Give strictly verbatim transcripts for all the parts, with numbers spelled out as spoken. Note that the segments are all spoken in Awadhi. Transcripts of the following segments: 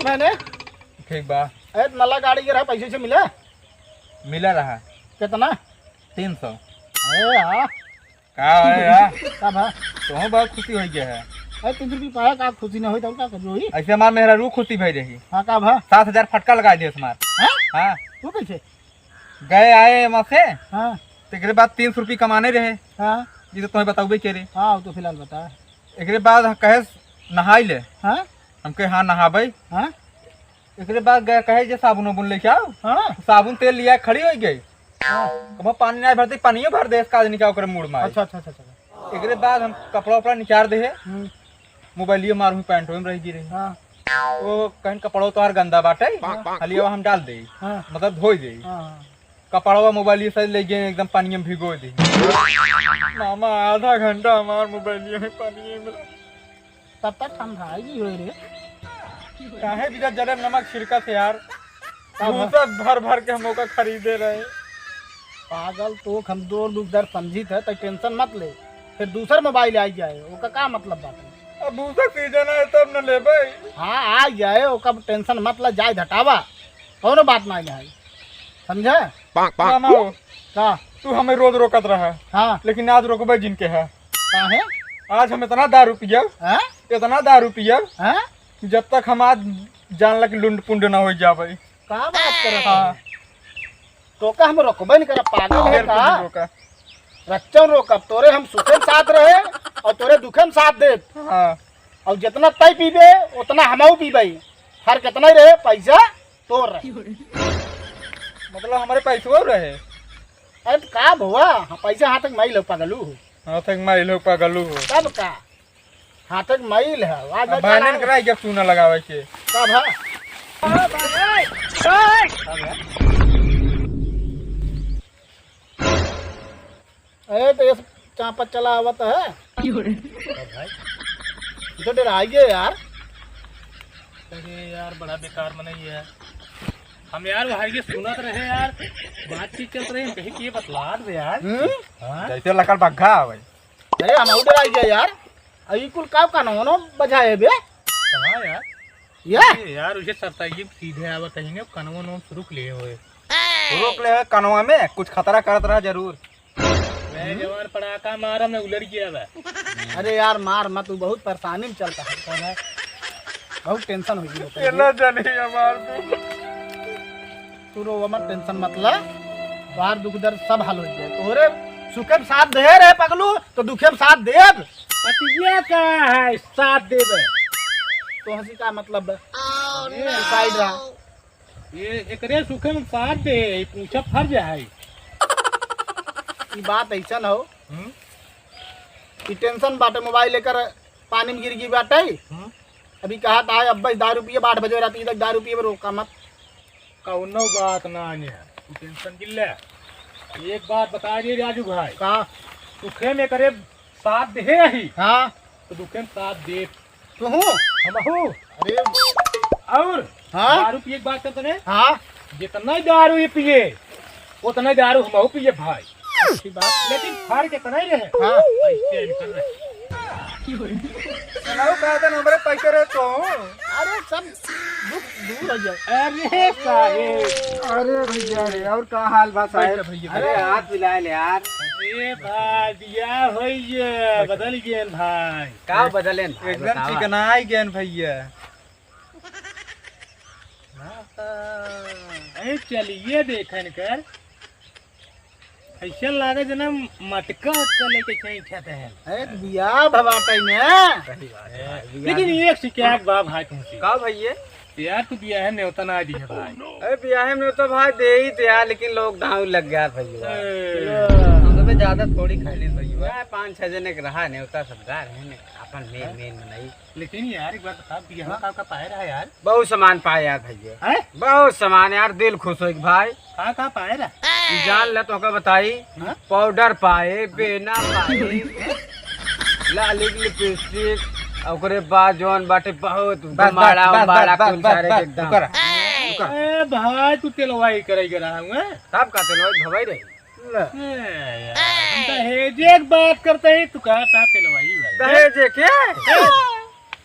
मैंने ठीक बा। ए, नला गाड़ी के रहा, पैसे से मिला? मिला रहा। कितना? तीन सौ। अरे हाँ। का है यार? का भा? तुहूँ बहुत खुशी होइ गया है। अरे, तीन सौ रुपये पाया, का खुशी ना होई, तब का करियो ही? ऐसे हमार मेहरारू खुशी भई रही। हाँ, का भा? सात हजार फटका लगाइ दिया हमार। हाँ? हाँ। तू कैसे? गए आए वहाँ से, हाँ। तो एकरे बाद तीन सौ रुपये कमाने रहे। हाँ। ये तो तुम्हें बताउबे के रे। हाँ, वो तो फिलहाल बता। एकरे बाद कहे, "नहाई ले।" हाँ? हम कहे, "हाँ, नहाबे।" हाँ? एकरे बाद गए कहे, "जे साबुन उबुन लेके आओ।" हाँ। साबुन तेल लिया, खड़ी होइ गई। हाँ। कबो पानी ना भरती, पानियो भर दे, इसका आदमी का ओकरे मूड में आई। अच्छा, अच्छा, अच्छा, अच्छा। एकरे बाद हम कपड़ा उपड़ा निकाल दे है। हम्म। मोबाइलियो मारू पैंटो में रह गिरे। हाँ। वो कहीं कपड़ो तोहार गंदा बाटे, हाँ। खाली अब हम डाल दे, हाँ। मतलब धोई दे। हाँ, हाँ। कपड़वा मोबाइलियो से ले गए एकदम पानी में भिगो दे। मामा आधा घंटा हमार मोबाइलियो में पानी में। तब तक ठंडा ही होए रे। काहे बिना जरे नमक छिड़का थे यार? तब भूसा भर भर के हम ओका खरीदे रहे। पागल, तो हम दो दुख दर्द समझी थे, तो टेंशन मत ले। फिर दूसर मोबाइल आ जाए, ओका का मतलब बात है? अब भूसा सीजन है तब न लेबे। हाँ, आ जाए, ओका टेंशन मत ले, जाए हटावा, कौनो बात ना है, समझे? मामा हो, का? तू हमें रोज रोकत रहा, हाँ। लेकिन आज रोकबे जिनके है। काहे? आज हम इतना दारू पियब, हाँ? इतना दारू पियब, हाँ? जब तक हम आज जान ला कि लुंड पुंड ना हो जाबे। का बात करत हाँ। है? तोका हम रोकबे नहीं करब, पागल है का? रोका। रच्चन रोकब, तोरे हम सुखे में साथ रहे और तोरे दुखे में साथ देब। हाँ। और जितना तय पीबे, उतना हमहू पीबे। फर्क इतना ही रहे, पैसा तोर रहे। मतलब हमारे पैसो रहे? अरे तो का भवा, हाँ, पैसा हाथ तक माइल हो पागलू हो। हाथ तक माइल हो पागलू हो। तब का? हाथ तक माइल है, आज अब भाई चला ने है। कराई जब चूना लगावे के। तब है। अरे तो ये चापा चला आवत है। क्यों रे? तब भाई, ये तो डराइए यार। अरे यार, बड़ा बेकार मनई है। हम यार वहाँ ये सुनत रहे यार, बातचीत चलत रहे, हम कहीं कि ये बतलात बे यार। हम्म? हाँ? जैसे लकड़ बग्घा आवे। अरे हम और डराई गया यार। अभी कुल का कानूनो बजाए बे? हाँ यार। ये? ये यार, उसे सरता ये सीधे आवत है ने, कनवा नोम से रुक ले होए। रुक ले होए, कनवा में कुछ खतरा करत रहा जरूर। मैं जवान पड़ाका मारा, मैं उलर गया बा। अरे यार, मार मत, तू बहुत परेशानी में चलता है। कौन है? बहुत टेंशन हो गई है। ये ना जाने हमार दुख। तू रो मत, टेंशन मत ला, तोहार दुख दर्द सब हल हो जाए। तोहरे सुखे में साथ दे रहे पगलू, तो दुखे में साथ देब। पतिया का है साथ देबे? तो हंसी का मतलब बा? अरे साइड रहा। ये एकरे सुखे में साथ दे, ई पूछा फर्ज है। ई बात ऐसा ना हो। हम्म? ई टेंशन बाटे, मोबाइल लेकर पानी में गिर गई बाटे। हम्म? अभी कहा था, अब बस दारू पिए, आठ बजे रात तक दारू पिए, रोका मत। कौनो बात ना है, तू टेंशन गिल्ले। एक बात बता दे राजू भाई। का? सुखे में करे साथ दे ही। हाँ। तो दुखे में साथ दे। तू हूँ? हम हूँ। अरे। और हाँ? दारू पिए के बात करते ने? हाँ। जितना दारू ये पिए, उतना दारू हम पिए भाई। अच्छी बात। लेकिन फर्क इतना ही रहे। हाँ। ऐसे इनकर रहे। चलाओ, कहा था ना, हमारे पैसे रहे तो। अरे, सब दुख दूर हो जाए। अरे, साहेब। अरे, भैया रे, और का हाल बा, साहेब? बैठ भैया, अरे, बैठ। हाथ मिला ले यार। अरे, भाई, बियाह होइए, बदल गए भाई। का बदलेन भाई, एकदम बतावा। चिकनाई गए भैया। अरे, चलिए, देखन कर। ऐसे लागे जना मटका उटका लेके खींचत है। अरे, तो बियाह भवातई में। सही बात है, बियाह लेकिन में। एक शिकायत बा भाई तुमसे। का भैया? यार, तू बियाह में न्योता ना दी है भाई। अरे, बियाह में न्योता भाई दे ही थे यार, लेकिन lockdown लग गया भैया। ए। हम तो ज्यादा थोड़ी खा ली भैया, पाँच छह जने के रहा न्योता, सब गा रहे हैं, अपन मेल, मेल मनाई। लेकिन यार, एक बात बता, बियाह में हाँ? का, का पाए रहा यार? बहुत सामान पाए यार भैया। हैं? बहुत सामान यार, दिल खुश हो भाई। का, का पाए रहा? ई जान ले, तोहका बताई, हाँ? Powder पाए, बेना पाए, लाली lipstick, ओकरे बाद जौन बाटे बहुत बस, बस, माड़ा, बस, माड़ा बस, कुल बस, सारे बस, एकदम। रुका रहा, रुका। ए भाई, तू तेलवाई करे के रहा हुआ? तब का तेलवाई भवाई रही? ले। ए यार, हम दहेजे के बात करते ही तू कहा था तेलवाई भाई। दहेजे के? ए,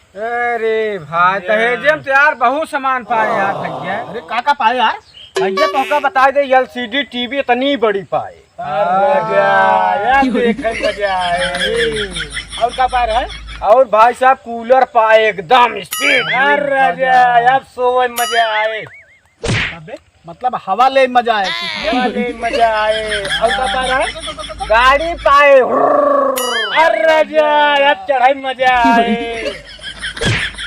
अरे भाई, दहेजे में तो यार बहुत सामान पाए यार भैया। अरे का का पाए यार? भैया तोहका बताइ दे, एलसीडी टीवी इतनी बड़ी पाए। अरे राजा, यार देखे मजा आए। और का पाए रहे? और भाई साहब कूलर पाए एकदम स्पीड। अरे राजा, अब सोए मजा आए। अबे, मतलब हवा ले मजा आए। हवा ले मजा आए। और का पाए रहे? गाड़ी पाए। अरे राजा, अब चढ़ाई मजा आए।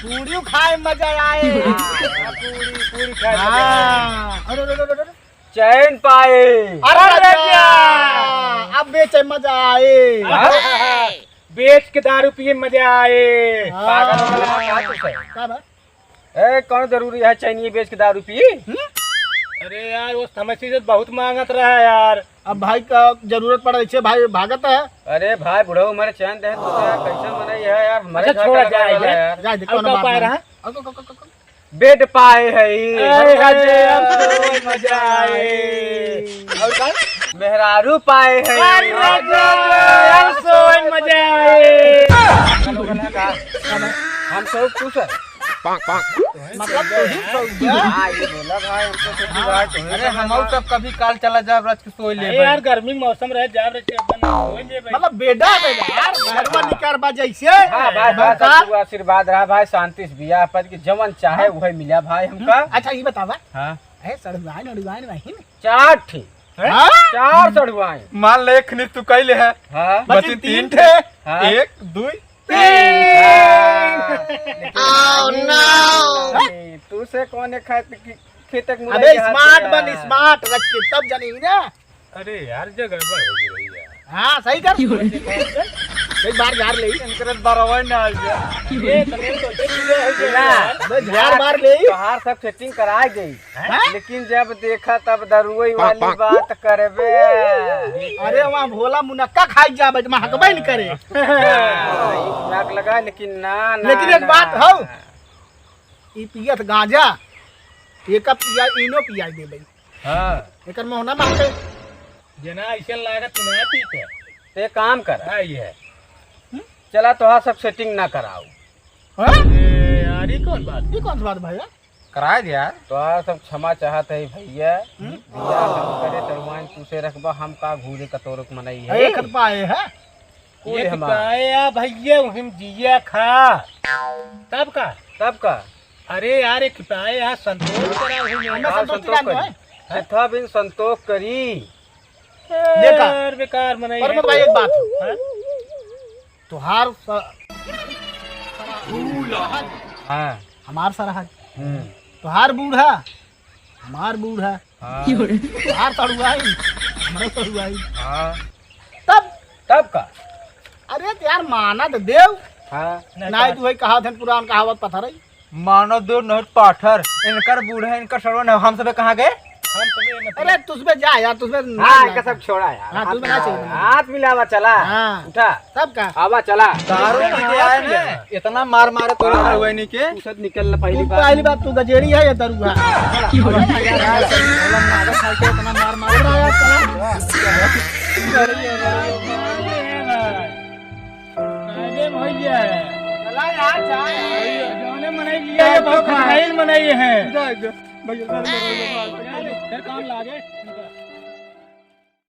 पूड़ी खाए मजा आए। हाँ, पूड़ी, पूड़ी खाए मजा आए। हाँ। अरे, अरे, अरे, अरे। चैन पाए। अरे अरे राजा, राजा। अब बेचे मजा आए। हाँ। बेच के दारू पिए मजा आए। हाँ। पागल हो गया का तू से? का बा? ए, कौन जरूरी है चैनिये बेच के दारू पी? हम्म? अरे यार, वो समस्या से बहुत मांगत रहा यार। अब भाई का जरूरत पड़ा, इसे भाई भागत है। अरे भाई, बुढ़ऊ हमारे चैन दे, तो यार कैसे मनई है यार, हमारे अच्छा, घर छोड़ा का जाए, लगा यार। जाए दे, और कौन का बात पाए नहीं। रहा? और को, को, को, को, को। बेड पाए है। अरे, अरे, अरे, अब सोए मजा आए। और का? मेहरारू पाए है। अरे, अरे, अब सोए मजा आए। हम सब खुश है। मतलब तू ही सही है। हाँ, ये बोला भाई, हमको तो हाँ। बुरा है, तुम्हें अरे, समझ हम में सब कभी काल चला जाब, रात के सोई ले अरे भाई। यार, गर्मी के मौसम रहे, जाब रात के अपन सोई ले भाई। मतलब बेटा, बेटा, यार, घरवा निकार बा जैसे। हाँ, भाई, बस बस का? अब तू आशीर्वाद रहा भाई, शांति से बियाह पर कि जवन चाहे हाँ। वही मिला भाई हमका। अच्छा, ये बतावा। हाँ। ए, सड़ुआइन, उड़ुआइन नहीं न? चार ठे। हैं? हाँ? चार सड़ुआइन। मान ले, एक खनिज तू कैले है। हाँ। बचिन बचिन तीन तीन ठे। हाँ। एक, दुई, तीन। हाँ। Oh, no। तू से कौन है खेत की, खेत के मुरई अबे, के हाथ smart में? बन, smart रच के तब जानी ना। अरे यार, जो गड़बड़ हो गई यार। हाँ, सही कर। एक बार झाड़ ले। इनकरे बरवा ना आ गया। ये तो, ये तो, ये तो, ये तो, ना, अबे, झाड़ मार ले। तोहार सब setting कराए गई। हैं? लेकिन जब देखा तब दरुई वाली बात करबे। अरे, वहाँ भोला मुनक्का खाई जाबे, वहाँ हकबे नहीं करे। हाँ, ई दिमाग लगा, लेकिन ना, ना, लेकिन एक ना। बात हौ, ई पियत गांजा, एका पिया, इनो पियाई देबे। हाँ। एकर मोहना मारते। जना ऐसे लागत ना पीते। ते काम कर। हाँ, ये है। हम्म? चला तोहार सब setting ना कराओ। हाँ? अरे यार, ये कौन बात? ये कौन सी बात भैया? कराए दे यार। तोहार सब क्षमा चाहत है भैया। हम्म? बियाह हम करे, सड़ुआइन तू से रखबा, हम का घूरे कतोरक मनई है। अरे, खत पाए है। कुल एक हमार। पाया भैया, उहिम जिया खा। तब का? तब का? अरे यार, एक पाया संतोष करा, उहिम हमें का संतोष संतोष करी? करी? हैं? तथा बिन संतोष करी। देखा। यार, बेकार मनई है। परमत भाई, एक बात। हाँ? तोहार स-, हाँ। हमार सरहज। हम्म। तोहार बूढ़ा, हमार बूढ़ा। हाँ। तोहार सड़ुआइन, हमरो सड़ुआइन। हाँ। तब? तब का? अरे त यार, माना त देव। हाँ। नाहीं त वही कहावत है, पुरान कहावत पत्थर है। माना देव नहीं पाथर, इनकर बूढ़ा, इनकर सड़ुआइन, हम सबे कहाँ गए? हम सबे मतलब अरे, तुसबे जा यार, तुसबे ना हाँ, जाए। इनका सब छोड़ा यार। हाँ, तुसबे ना चाहिए। हाथ मिलावा, चला। हाँ। उठा। तब का? आवा, चला। दारू पी के आए ना, इतना मार मारे तोरे सड़ुआइन के। तू सब निकल ना पहली तू बार। पहली बार तू गजेड़ी है या दरुआ? इतना मार मारे। अरे भैया। चला यार, जा यार। जौने मनई लिया, ये बहुत खाइल मनई है। जा, जा। भैया, जा, जा, जा, जा। फिर काम लागे।